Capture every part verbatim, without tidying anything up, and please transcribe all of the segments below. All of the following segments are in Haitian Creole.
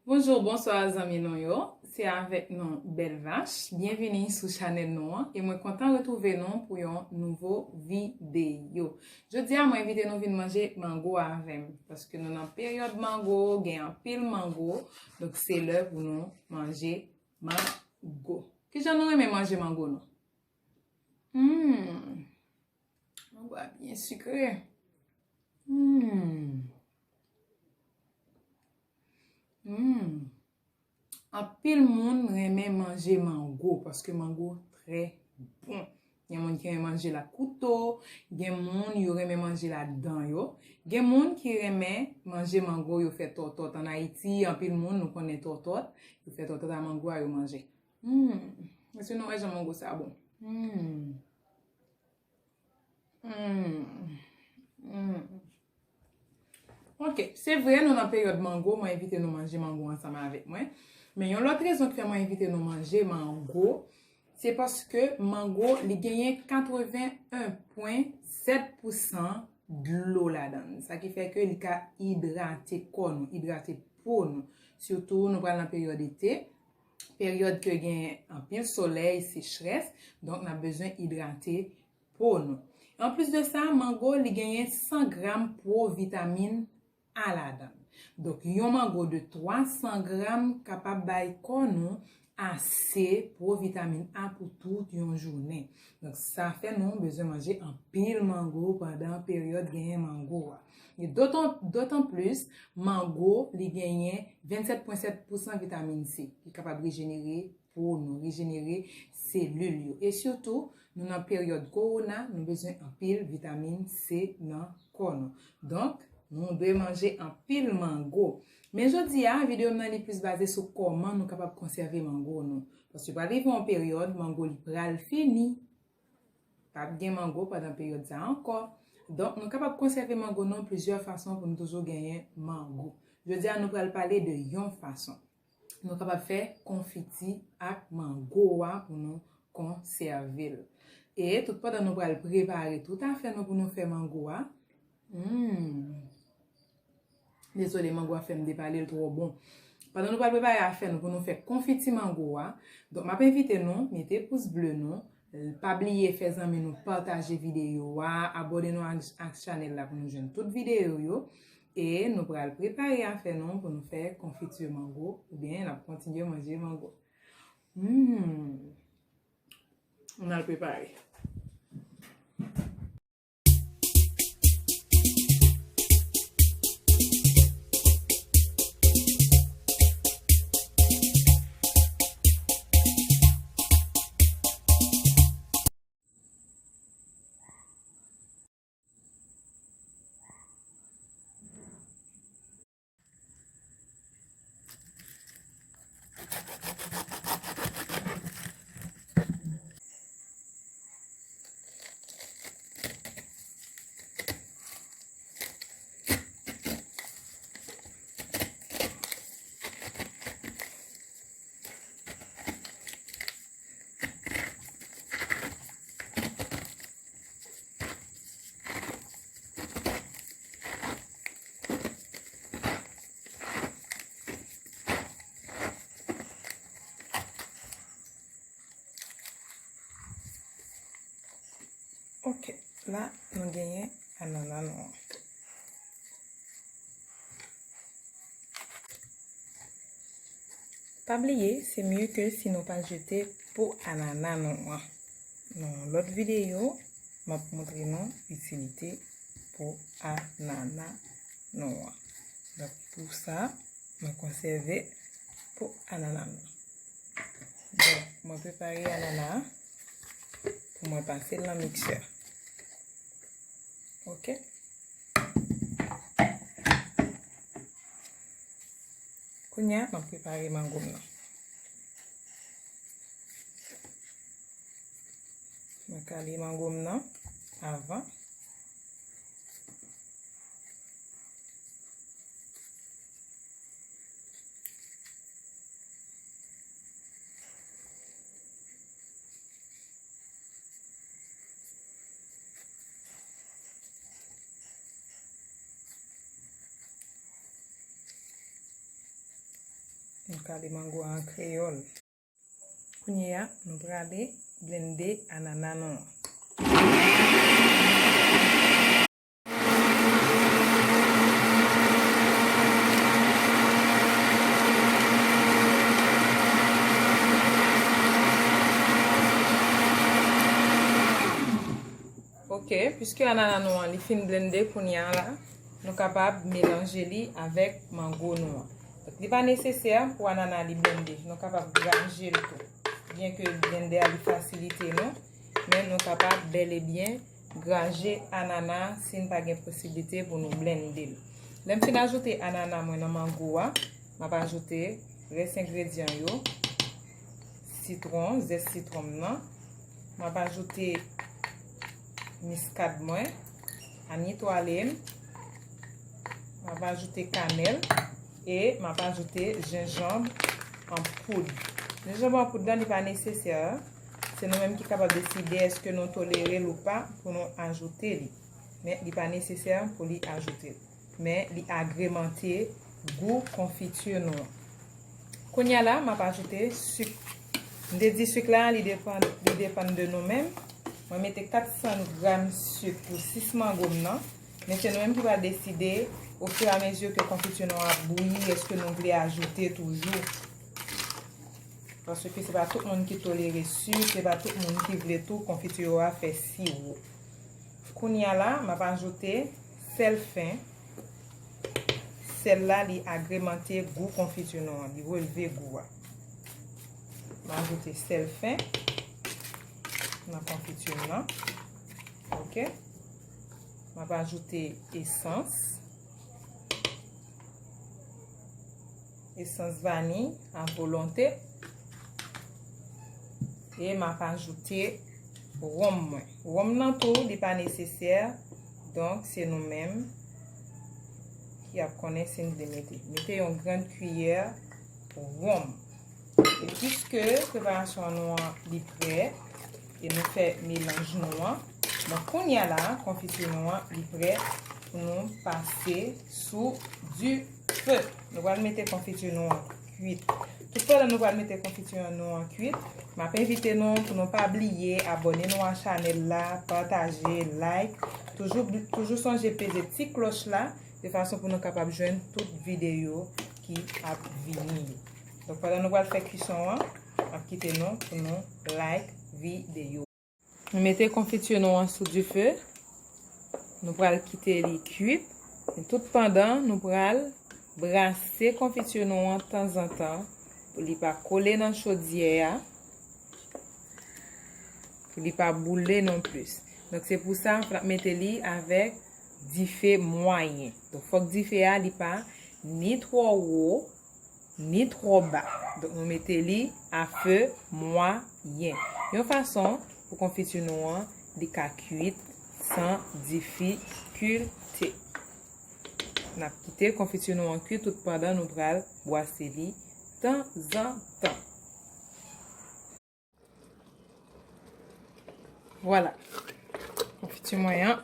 Bonjou, bonswa zanmi nou yo. Se avèk nou Bèl Vach. Byenvini sou chanèl nou an e mwen kontan retwouve nou pou yon nouvo videyo. Jodi a mwen envite nou vin manje mango avè m paske nou nan peryòd mango, gen anpil mango. Donk se lè pou nou manje mango. Kijan nou renmen manje mango nou? Hmm. Mango a byen sikre. Hmm. Hmm. Anpil moun renmen manje mango paske mango trè bon. Gen moun ki renmen manje l ak kouto, gen moun yo renmen manje l ak dan yo, gen moun ki renmen manje mango yo fè tòtòt. Ann Ayiti, anpil moun nou konnen tòtòt, yo fè tòtòt a mango a yo manje. Hmm. Èske nou wè jan mango sa bon? Hmm. Hmm. Hmm. Ok, se vre nou nan peryòd mango, mwen envite nou manje mango ansanm avèk mwen. Men yon lòt rezon ki fè mwen envite nou manje mango, se paske mango li genyen katreven en pwen sèt pousan dlo ladan l. Sa ki fè ke li ka idrate kò nou, idrate po nou. Sitou nou pral nan peryòd ete, peryòd ke gen anpil solèy, sechrès, donk n ap bezwen idrate po nou. Anplis de sa, mango li genyen san gram pwovitamin A ladan l. Donk yon mango de twa san gram kapab bay kò nou ase pwovitamin A pou tout yon jounen. Donk sa fè nou bezwen manje anpil mango pandan peryòd genyen mango a. E dotan, dotan plis, mango li genyen vennsèt pwen sèt pousan vitamin C ki kapab rejenere po nou, rejenere selil yo. E sitou, nou nan peryòd kowona, nou bezwen anpil vitamin C nan kò nou. Donk, nou dwe manje anpil mango. Men jodi a, videyo m nan li plis baze sou kòman nou kapab konsève mango nou. Paske pral rive yon peryòd, mango li pral fini. P ap gen mango pandan peryòd sa a ankò. Donk, nou kapab konsève mango nou plizyè fason pou nou toujou genyen mango. Jodi a, nou pral pale de yon fason. Nou kapab fè konfiti ak mango a pou nou konsève l. E tout pandan nou pral prepare tout afè nou pou nou fè mango a, hmm, dezole, mango a fè m depale, l twò bon. Pandan nou pral prepare afè nou pou nou fè konfiti mango a, donk m ap envite nou mete pous ble nou, pa bliye fè zanmi nou pataje videyo a, abòne nou ak, ak chanèl la pou nou jwenn tout videyo yo. E nou pral prepare afè nou pou nou fè konfiti mango, oubyen n ap kontinye manje mango. Hmm. Ann al prepare. Ok, la nou genyen anana nou an. Pa bliye, se mye ke si nou pa jete po anana nou an. Nan yon lòt videyo, m ap montre nou itilite po anana nou an. Donk, pou sa, mwen konsève po anana nou. Donk, mwen prepare anana a pou mwen pase l nan miksè. Ok. Kounye a, m ap prepare mango m nan. Mwen kale mango m nan avan. Nou kale mango an kreyòl. Kounye a, nou prale blende anana nou an. Ok, piske anana nou an li fin blende kounye a la, nou kapab melanje li avèk mango nou an. Donk, li pa nesesè pou anana li blende. Nou kapab graje l tou. Byenke blende a li fasilite nou, men nou kapab bèl e byen graje anana si n pa gen posiblite pou nou blende l. Lè m fin ajoute anana mwen nan mango a, m ap ajoute rès engredyan yo, sitwon, zès sitwon m nan. M ap ajoute miskad mwen, anitwale m. M ap ajoute kanèl e m ap ajoute jenjanm an poud. Jenjanm an poud la, li pa nesesè. Se nou menm ki kapab deside èske nou tolere l ou pa pou nou ajoute li. Men li pa nesesè pou li ajoute l. Men li agremante gou konfiti nou an. Kounye a la, m ap ajoute sik. M te di sik la, li depann, li depann de nou menm. Mwen mete kat san gram sik pou sis mango m nan. Men se nou menm ki pral deside, ofiramezi ke konfiti nou an ap bouyi, èske nou vle ajoute toujou. Paske se pa tout moun ki tolere sik, se pa tout moun ki vle tou konfiti yo a fè siwo. Kounye a la, m ap ajoute sèl fen. Sèl la, li agremante gou konfiti nou an, li relve gou a. M ajoute sèl fen nan konfiti m nan. Ok. M ap ajoute esans. Esans vaniy a volonte. E m ap ajoute wonm mwen. Wonm nan tou, li pa nesesè. Donk, se nou menm ki ap konnen si n vle mete. Mete yon grenn kiyè wonm. E piske preparasyon nou an li prè, e nou fè melanj nou an, donk kounye a la, konfiti nou an li prè pou nou pase sou dife. Nou pral mete konfiti nou an kwit. Tout pandan nou pral mete konfiti nou an kwit, m ap envite nou pou nou pa bliye abòne nou a chanèl la, pataje, like. Toujou, toujou sonje peze ti klòch la, de fason pou nou kapab jwenn tout videyo ki ap vini yo. Donk, pandan nou pral fè kwison an, m ap kite nou pou nou like videyo. Nou mete konfiti nou an sou dife. Nou pral kite li kwit. Men tout pandan, nou pral brase konfiti nou an tanzantan pou li pa kole nan chodyè a, pou li pa boule non plis. Donk, se pou sa, n ap mete li avèk dife mwayen. Donk, fòk dife a, li pa ni twò wo, ni twò ba. Donk, nou mete li a fe mwayen. Yon fason pou konfiti nou an, li ka kwit san difikilte. N ap kite konfiti nou an kwit tout pandan nou pral bwase li tanzantan. Vwala. Konfiti mwen an,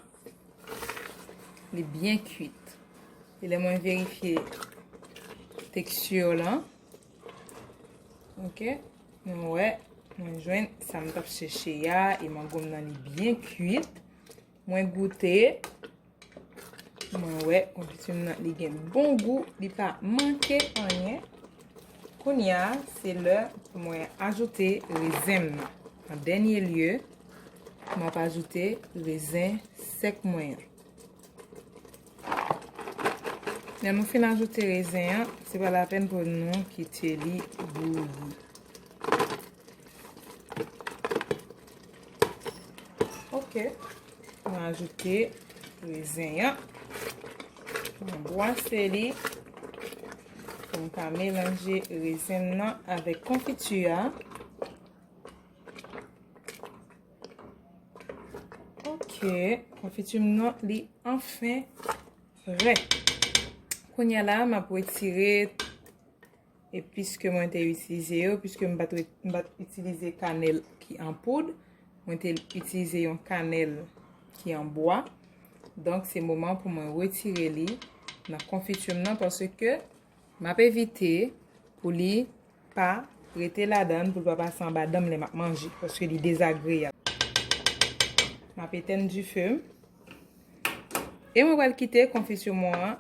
li byen kwit. E lè mwen verifye teksti lan, ok, nou wè, mwen jwenn sa m t ap chèche a, e mango m nan li byen kwit. Mwen goute, Mwen wè konfiti m nan, li gen bon gou, li pa manke anyen. Kounye a, se lè pou mwen ajoute rezen m nan. An dènye lye, m ap ajoute rezen sèk mwen an. Lè nou fin ajoute rezen an, se pa lapèn pou nou kite li bouyi. Ok. Mwen ajoute rezen an. Mwen bwase li. Pou m ka melanje rezen m nan avèk konfiti a. Ok. Konfiti m nan, li anfen prè. Kounye a la, m ap retire E piske mwen te itilize yo, piske m pa t re-, m pa t itilize kanèl ki an poud, mwen te itilize yon kanèl ki an bwa. Donk, se moman pou mwen retire li nan konfiti m nan, paske m ap evite Pou li pa rete ladan l, pou l pa pase anba dan m lè m ap manje, paske li dezagreyab. M ap etèn dife m. E mwen pral kite konfiti mwen an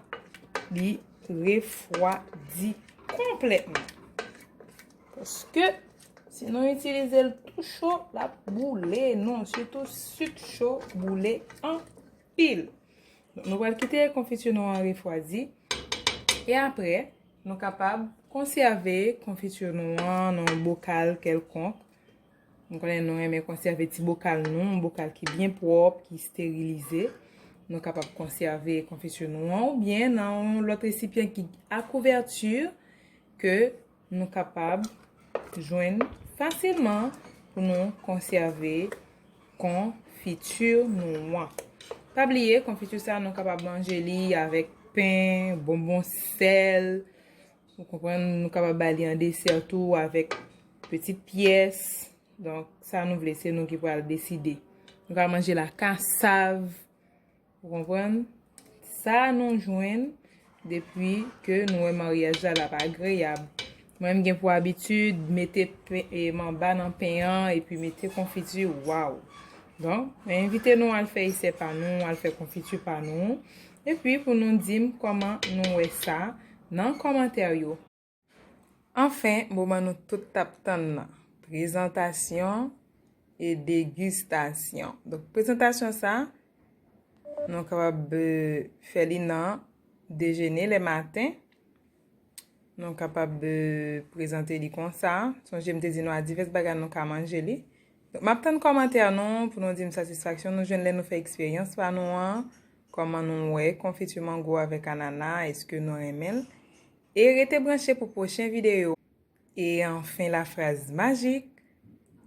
li refwadi konplètman. Paske si nou itilize l tou cho, l ap boule nou, sitou sik cho boule anpil. Donk, nou pral kite konfiti nou an refwadi. E apre, nou kapab konsève konfiti nou an nan yon bokal kèlkonk. Nou konnen nou renmen konsève ti bokal nou, yon bokal ki byen pwòp, ki esterilize. Nou kapab konsève konfiti nou an oubyen nan yon lòt resipyan ki a kouvèti ke nou kapab jwenn fasilman pou nou konsève konfiti nou an. Pa bliye, konfiti sa nou kapab manje li avèk pen, bonbon sèl. Ou konprann, nou kapab ba li an desè tou avèk pitit pyès. Donk, sa nou vle, se nou ki pral deside. Nou ka manje l ak kasav. Ou konprann? Sa nou jwenn depi ke nou wè maryaj la, l ap agreyab. Mwen, m gen pou abitid mete pen, e, manba nan pen an epi mete konfiti. Waw! Donk, mwen envite nou al fè esè pa nou, al fè konfiti pa nou. Epi pou nou di m kòman nou wè sa nan kòmantè yo. Anfen, moman nou tout t ap tann nan, prezantasyon e degistasyon. Donk, prezantasyon sa, nou kapab, euh, fè li nan dejene lè maten. Nou kapab, euh, prezante li konsa. Sonje m te di nou a divès bagay nou ka manje li. Donk, m ap tann kòmantè nou pou nou di m satisfaksyon nou jwenn lè nou fè eksperyans pa nou an. Kòman nou wè konfiti mango avèk anana? Èske nou renmen l? E rete branche pou pwochen videyo. E anfen, la phrase magique,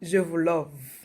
je vous love.